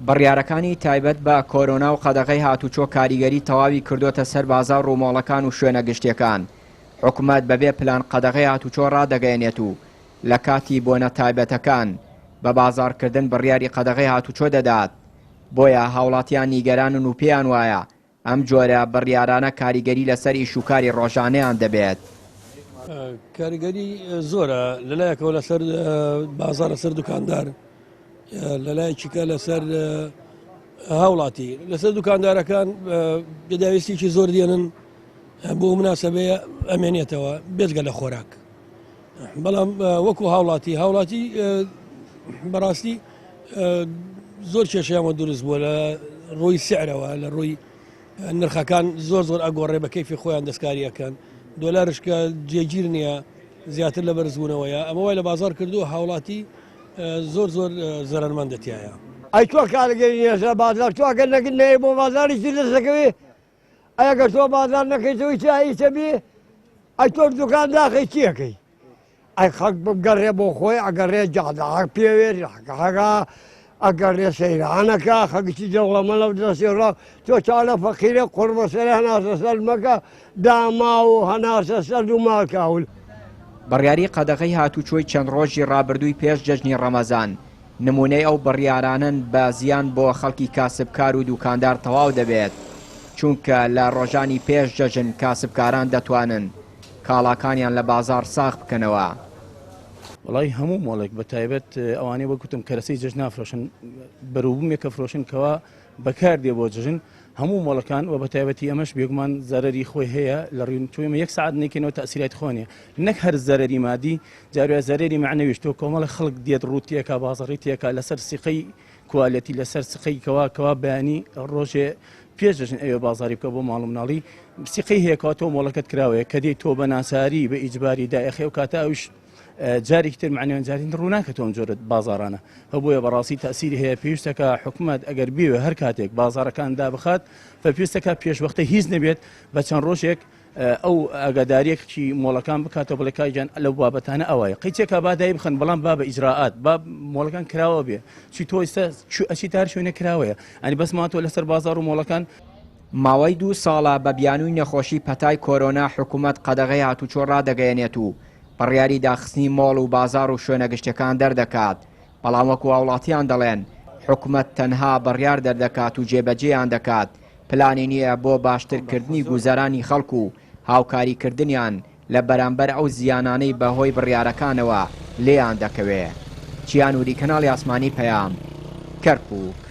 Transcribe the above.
بڕیارەکانی تایبەت بە کۆرۆنا و قەدەغەی هاتوچۆ کاریگەری تەواوی کردۆتە سەر بازاڕ و مۆڵەکان و شوێنە گشتیەکان. حکومەت بەبێ پلان قەدەغەی هاتوچۆ ڕادەگەیەنێت و لە کاتی بۆنە تایبەتەکان بە بازاڕکردن بڕیاری قەدەغەی هاتوچۆ دەدات. بۆیە هاوڵاتیان نیگەرانن و پێیان وایە ئەم جۆرە بڕیارانە کاریگەری لەسەر ئیشوکاری ڕۆژانەیان دەبێت. کاریگەری زۆرە لەلایەکەوە لەسەر بازاڕ لەسەر دوکاندار لەلایەکیکە لەسەر هاوڵاتی لەسەر دوکاندارەکان پێداویستیکی زۆر دێنن بۆ مناسبەیە ئەمێنێتەوە بێجگە لە خۆراک بەڵام وەکو هاوڵاتی هاوڵاتی بەڕاستی زۆر کێشەیان دروست بووە لە ڕووی سعرەوە لە ڕووی نرخەکان زۆر زۆر ئەگۆڕێ بە کەیفی خۆیان دەستکاریەکەن دۆلارشکە جێگیر نییە زیاتر لە بەرزبوونەوەیە ئەمە وای لە بازار کردو هاوڵاتی زۆر زۆر زەرەرمەندە تایە. ئەی تۆ کارگەری نیە لەسەر بازار تۆ ئەگەر نەگرت نەیەی بۆ بازاری چی دەست دەکەوێ ئەی ئەگەر تۆ بازار نەکەیتەوەی چی ئیشە بێ ئەی تۆ دوکان داخەی چی ئەکەی ئەی خەڵک بگەڕێ بۆ خۆی ئەگەڕێ جادە پێوێ ڕاکەگا ئەگەڕێ سەیرانەکە خەگچی دەوڵەمەنە و دەستی ڕا تۆ چاڵە فەقیرە قوڕبەسەر هەناسە سەر مەکە داماو و هەناسە سەرد و ماکاول. بڕیاری قەدەغەی هاتوچۆی چەند ڕۆژی ڕابردووی پێش جەژنی ڕەمەزان، نموونەی ئەو بڕیارانەن بە زیان بۆ خەڵکی کاسبکار و دوکاندار تەواو دەبێت، چونکە لە ڕۆژانی پێش جەژن کاسبکاران دەتوانن کاڵاکانیان لە بازاڕ ساغ بکەنەوە. وەڵایی هەموو مۆڵێک بە تایبەت ئەوانەی وەک گوتم کەرەسەی جەژن نافرۆشن بەروبوومێک کە فرۆشن کەوا بەکار دێ بۆ جەژن هەموو مۆڵەکان و بە تایبەتی ئەمەش بێگومان زەرەری خۆی هەیە لە ڕووی تۆ ئێمە یەک سەعات نەیکەینەوە تەئسیرات خۆ نیە نەک هەر زەرەری مادی جاروایە زەرەری مەعنەویش تۆ کۆمەڵە خەڵک دێت ڕوو تێکا بازاڕی تێکا لەسەر سیقەی کوالێتی لەسەر سقەی کەوا کەوا بەیانی ڕۆژێ پێش جەژن ئەوێ بازاری بکە بۆ ماڵ و مناڵی سیقەی هەیە کەوا تۆ مۆڵەکەت کراوەیە کە دێی تۆ بە ناچاری بە ئیجباری دایەخێ و کاتە ئەوش جارێکی تر معنیان جاری ڕووناکەتەوە ئەم جۆرە بازارانە هەبووە بەڕاستی تەسیری هەیە پێویستەکە حکومت ئەگەر بێوێ هەر کاتێک بازارەکان دابخات فە پێویستەکە پێشوەختە هیچ نەبێت بە چەند ڕۆژێک ئەو ئاگاداریەکی مۆڵەکان بکاتەوە بڵێ کاک گیان لەو بابەتانە ئەوایە قەیچێکا با دای بخەن بەڵام با بە ئیجرائات با مۆڵەکان کراوە بێ چی تۆ ئێستا ئەچی تار شوێنە کراوەیە ئەنی بەس ماتۆ لەسەر بازار و مۆڵەکان. ماوەی دوو ساڵە بە بیانووی نەخۆشی پەتای کۆرۆنا حکومەت قەدەغەی هاتوچۆ ڕادەگەیەنێت و بڕیاری داخستنی مۆڵ و بازاڕ و شوێنە گشتیەکان دەردەکات، بەڵام وەکو هاوڵاتیان دەڵێن حکومەت تەنها بڕیار دەردەکات و جێبەجێیان دەکات، پلانی نییە بۆ باشترکردنی گوزەرانی خەڵک و هاوکاریکردنیان لە بەرامبەر ئەو زیانانەی بەهۆی بڕیارەکانەوە لێیان دەکەوێ. چیا نوری کەناڵی ئاسمانی پەیام، کەرکوک.